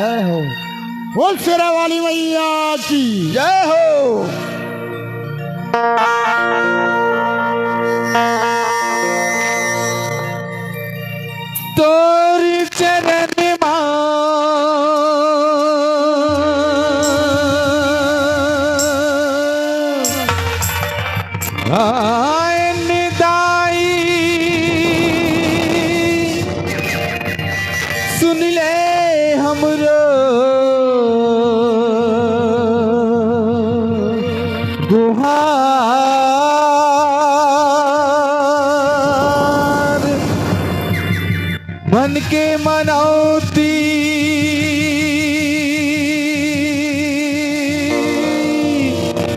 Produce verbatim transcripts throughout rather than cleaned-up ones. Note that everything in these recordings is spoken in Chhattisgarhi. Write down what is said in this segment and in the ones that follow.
जय हो। बोल शेरा वाली मैया की जय हो। तोर चरण मा आयन दाई, सुन ले हमरो गुहार। मन के मनौती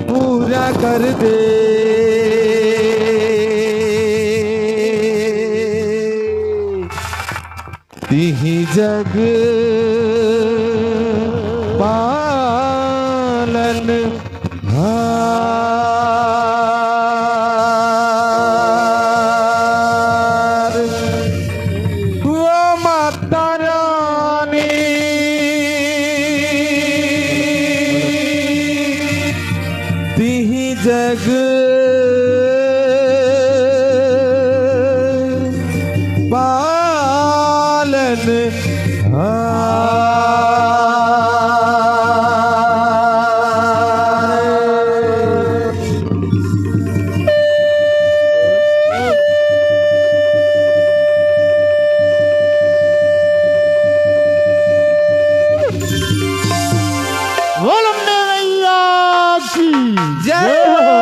पूरा कर दे। तिही जग पालन हार। ओ माता रानी, तिही जग पालन हार। बोल अम्बे मैया की जय हो।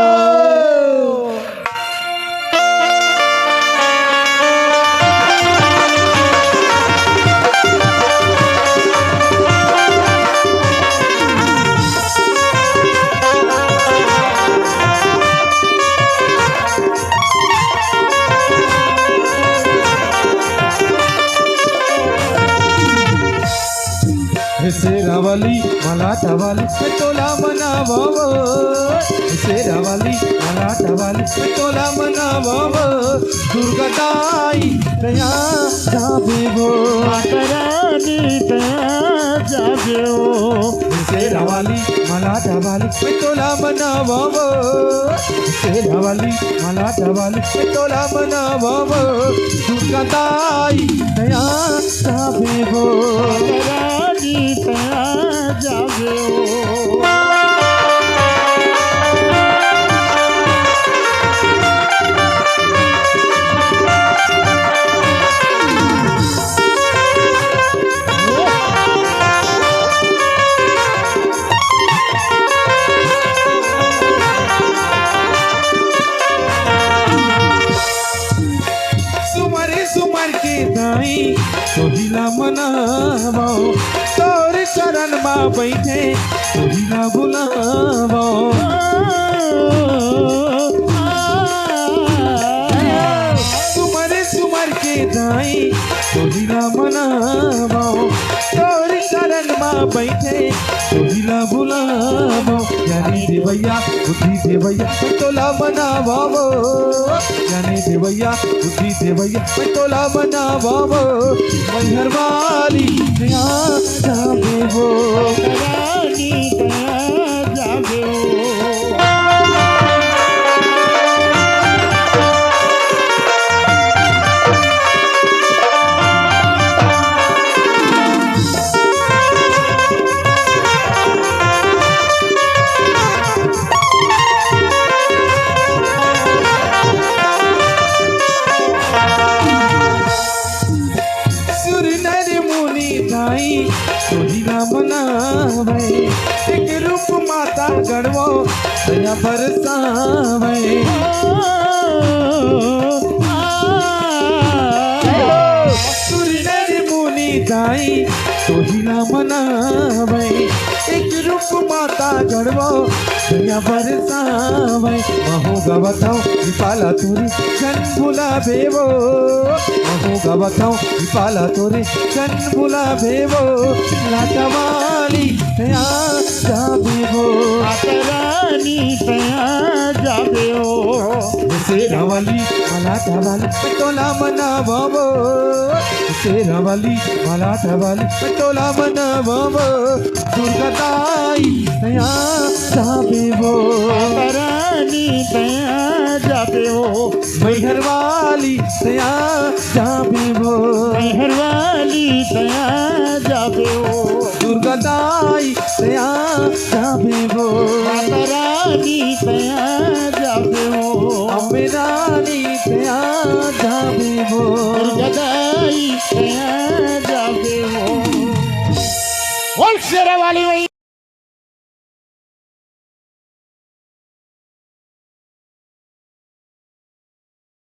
हे शेरा वाली, मलाटा वाली, मैं तोला मनावो। हे शेरा वाली, मलाटा वाली, मैं तोला मनावो। दुर्गा दाई, तया जाबे वो। माता रानी, तया जाबे वो। शेरा वाली, मलाटा वाली, मैं तोला मनावो। शेरा वाली, मलाटा वाली, मैं तोला मनावो। दुर्गा दाई, तया जाबे वो। रानी, तया जाबे वो। सुमर सुमर के दाई, तोहिला मनावो, तोर चरण मा बैठे, तोहिला बुलावो। सुमर सुमर के दाई, तोहिला मनावो, तोर चरण मा बैठे, तोहिला बुलावो। ज्ञानी देवैया, बुद्धि देवैया, मैं तोला मनावो। ज्ञानी देवैया, बुद्धि देवैया, मैं तोला मनावो। मैहर वाली, यहाँ जाबे वो। रानी, यहाँ जाबे वो। सुर नर मुनि दाई, तोहिला मनावै। एक रूप माता गणवो, दया बरसावै। सुर नर मुनि दाई, तोहिला मनावै। एक रूप माता गणवो, दया बरसावै। महूँ गावत हँव कृपाला तोरे, झन भुलाबे वो। महूँ गावत हँव कृपाला तोरे, झन भुलाबे वो। लाटा वाली, तया जाबे वो। माता रानी, तया जाबे ओ। शेरा वाली, मलाटा वाली, तोला मनाबो। शेरा वाली, मलाटा वाली, तोला मनाबो। दुर्गा दाई, तैं आ जाबे ओ। माता रानी, तैं आ जाबे ओ। मैहर वाली, तैं आ जाबे ओ। मैहर वाली, तैं आ जाबे ओ। दुर्गा दाई, तैं आ जाबे ओ। माता रानी, तैं आ जाबे ओ। अम्बे रानी, तैं आ जाबे ओ। दुर्गा दाई, तैं आ जाबे ओ। बोल शेरा वाली मैया।